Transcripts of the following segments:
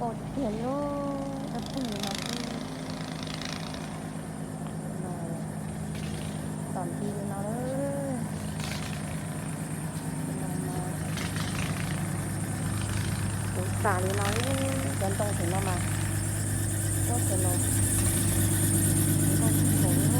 Pom tiag li, dawb paug li no xwb. Tom ntej li no lawm. Kuv tas li no, cov ntoo xwm no mas, ntoo xwm no, ntoo xwm no.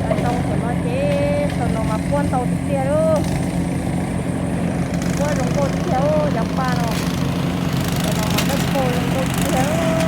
Cov ntoo xwm no ces thaum no mas puab ntau tiag tiag lauj. Puab zoo nkauj tiag, cov paj no. Thaum no mas dawb paug zoo nkauj tiag.